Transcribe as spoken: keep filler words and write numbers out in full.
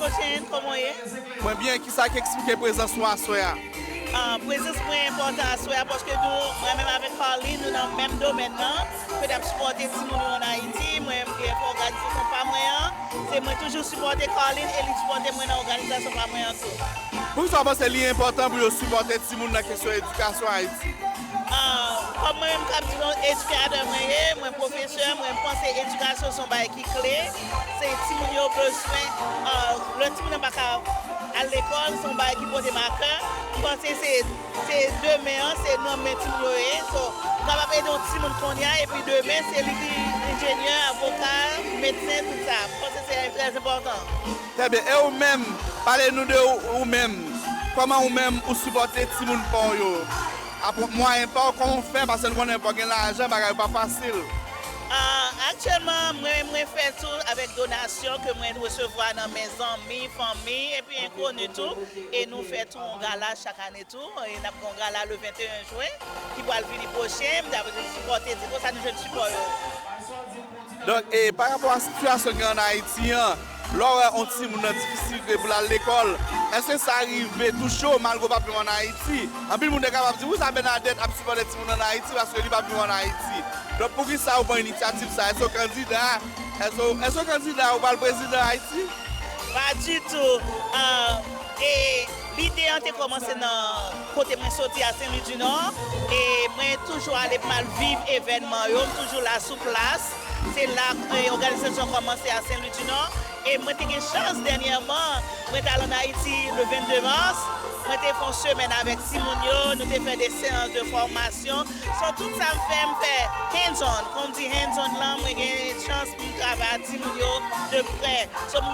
Ocean, kòman w ye? Mwen byen, kisa ki eksplike prezans ou aswè a? Ah, prezans mwen enpòtan aswè a paske nou, mwen menm avèk Carline, nou nan menm domèn nan, ke n ap sipòte timoun yo ann Ayiti. Mwen menm, gen òganizasyon pa mwen an, se mwen toujou sipòte Carline e li sipòte mwen nan òganizasyon pa mwen an tou. Poukisa w panse li enpòtan pou yo sipòte timoun nan kesyon edikasyon Ayiti? Ah, kòm mwen menm k ap di nou, edikatè mwen ye, mwen pwofesè, mwen panse edikasyon se yon bagay ki kle. Se timoun yo bezwen, ah, lè timoun nan pa ka al lekòl, se yon bagay ki pote m a kè. M panse se, se demen an, se nan men timoun yo ye. So, m kapab ede yon timoun kounye a, epi demen, se li ki enjenyè, avoka, medsen, tout sa. M panse se trè enpòtan. Trè byen. E ou menm, pale nou de ou, ou menm. Kòman ou menm ou sipòte timoun pa w yo? Apre mwayen pa w, kòman w fè? Paske nou konnen pa w gen lajan, bagay yo pa fasil. Ah, aktyèlman, mwen, mwen fè tou avèk donasyon ke mwen resevwa nan men zanmi, fanmi, epi enkoni tou. E nou fè tou yon gala chak ane tou. E n ap gen yon gala le venteyen jen ki pral vini pwochen. M t ap sipòte ti konsa nou jwenn sipò yo. Donk, e, pa rapò a sitiyasyon ki ann Ayiti an, lè w wè yon timoun nan difisilite pou l al lekòl, èske sa rive touche w malgre w p ap viv ann Ayiti? Anpil moun te kapab di, wi, sa Bernadette ap sipòte timoun ann Ayiti paske li p ap viv ann Ayiti. Donk, poukisa ou pran inisyativ sa? Èske w kandida? Èske w, èske w kandida ou pral prezidan Ayiti? Pa ditou. Ah, e lide an te kòmanse nan kote mwen soti a Sen Lwi di Nò. E mwen toujou ale pou m al viv evènman yo. M toujou la sou plas. Se la, e, òganizasyon an kòmanse a Sen Lwi di Nò. E mwen te gen chans dènyèman, mwen t al ann Ayiti le vennde mas. Mwen te fè yon semèn avèk timoun yo. Nou te fè de seyans de fòmasyon. So, tout sa m fè, m fè hands on. Kon m di hands on lan, mwen gen chans pou m travay ak timoun yo de prè. So, m